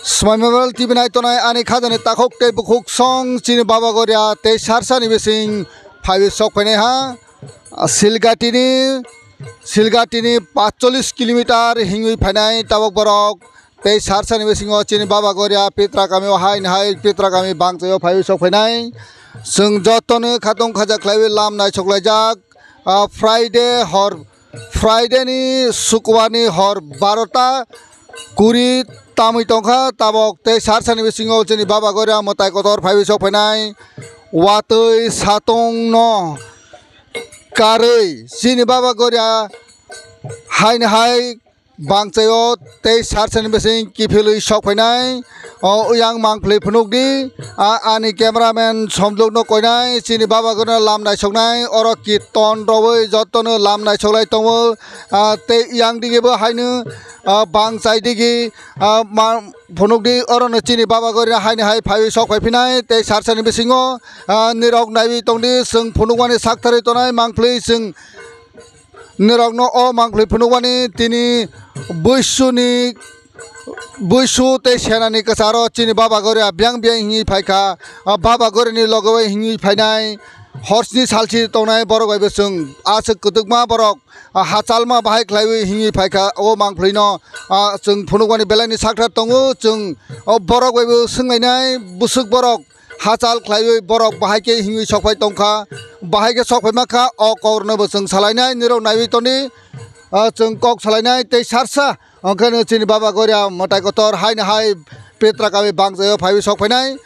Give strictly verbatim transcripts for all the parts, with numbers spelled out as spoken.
Smai Mobile T V nai tongnai ani khajani takhuk tei bukhuk song chini Baba Goria tei Sarsani bising phaiwi sok phainai ha. Silgatini, Silgatini paanchchollish kilometer hingwi phainai tabok borok. Tei Sarsani bisingo chini Baba Goria Pitra kami o haini hai Pitra kami bangchaio phaiwi sok phainai. Chwng jotono khatong khaja khlaiwi lam naisok laijak. Ah, Friday hor, Friday ni Sukwar ni hor barota kuri tamwi tongkha tabok tei Sarsani bisingo chini Baba Goria mwtai kotor phaiwi sok phainai. Watwi satong no karwi chini Baba Goria haini hai bangchaio tei Sarsani bising kiphilwi sok phainai. O yang mangphlwi phunukdi, a, ani cameraman Somjukno koinai, chini Baba Gorino lam naisoknai, oro kirton rwwi jotono lam naisoklai tongo. A, tei yang digi bo haino, a, bangchai digi, a, ma-, phunukdi, orono chini Baba Gorino haini hai phaiwi sok phaiphinai, tei Sarsani bisingo, a, nirok naiwi tongdi, chwng phunukmani saktharwi tongnai mangphlwi chwng nirokno o mangphlwi phunukmani tini buisuni, buisu tei senani kwcharo chini Baba Goria biyang biyang hingwi phaikha. A, Baba Gorini logo hingwi phainai horsni salsi tongnai borok bai bo chwng aswk kwtwkma borok, a, hachalma bahai khlaiwi hingwi phaikha o mangphlwino. A, chwng phunukmani belaini sakthar tongo, chwng o borok bai bo swnglainai bwswk borok hachal khlaiwi borok bahai khe hingwi sokphai tongkha, bahai khe sokphai mankha, o kokno bo chwng salainai, nirok naiwi tongdi, ah, chwng kok salainai tei Sarsa, onkhe no chini Baba Goria mwtai kotor haino hai Pitra kami bangchaio phaiwi sokphainai.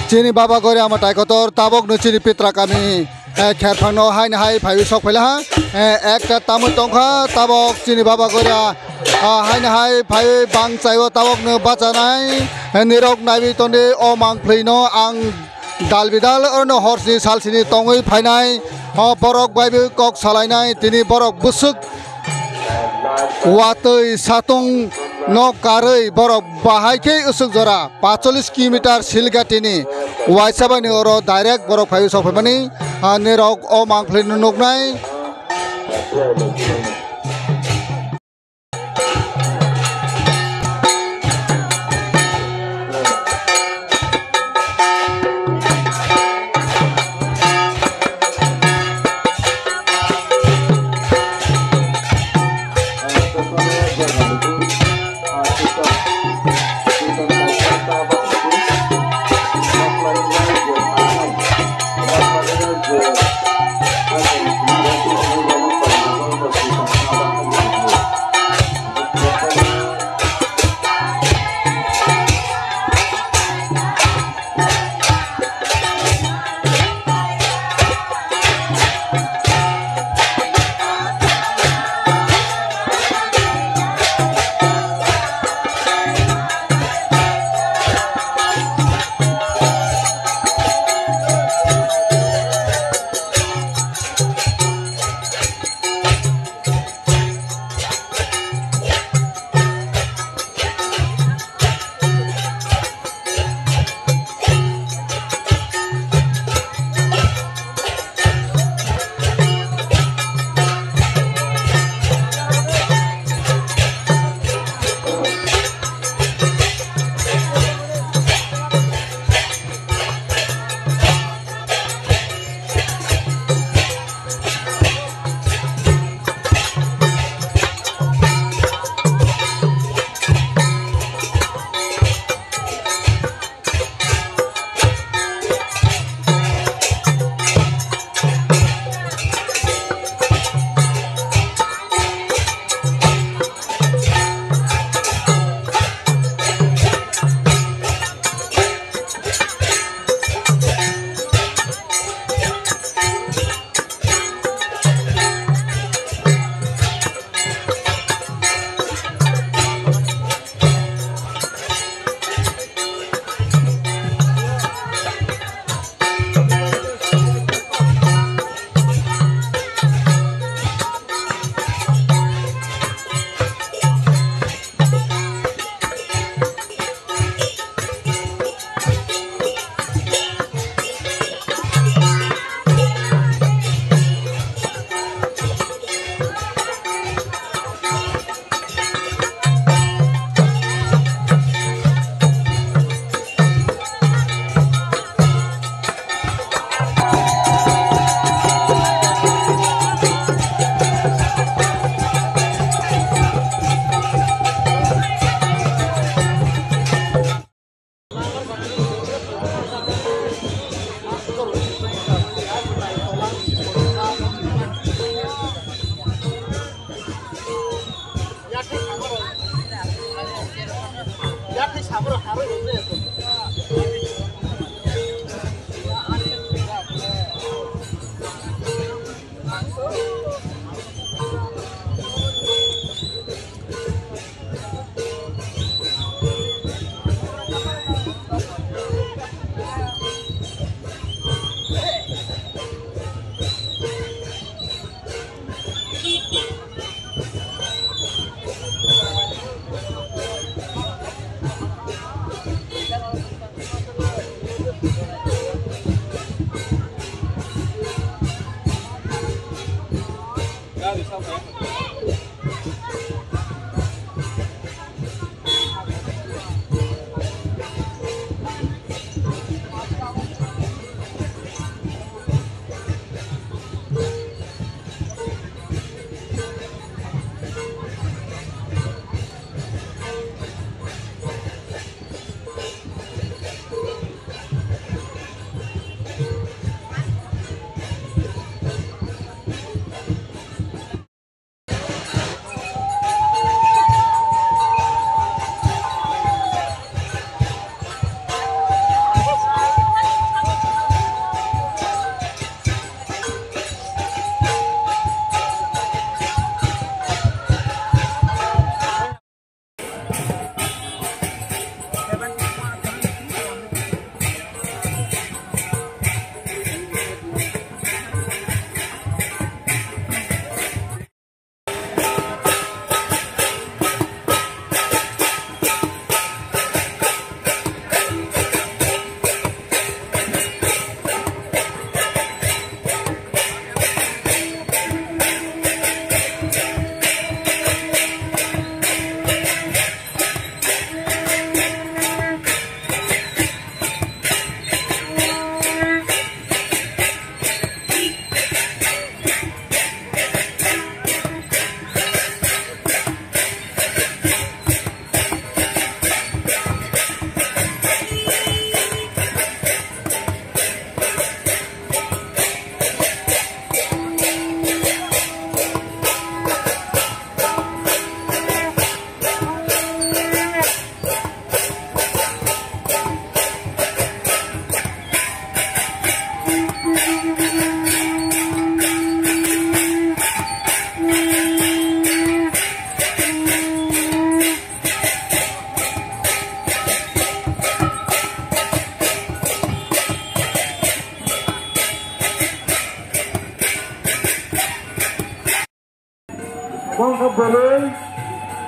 Chini Baba Goria mwtai kotor tabok no chini Pitra kami, eh, kherphang no haino hai phaiwi sok phaila ha. Eh, ekta tamwi tongkha tabok chini Baba Goria, ah, haino hai phaiwi bangchaio tabok no bachanai, eh, nirok naiwi tongdi o mangphlwi no ang dal bidal orno horsni salsini tongwi phainai, o borok bai bo kok salainai tini borok bwswk watwi satung no karwi borok bahai khe usuk jora paanchchollish kilometer Silgatini waisa bai ni oro direct borok phaiwi sok phaimani, ah, nirok o mangphlwi no nuknai.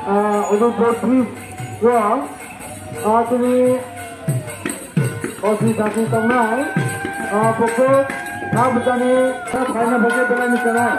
Ah, Udaypur three o, ah, tini O C sasi tongnai, ah, bukhuk, ah, bwsani, ah, phaina bagwi belai ni channel.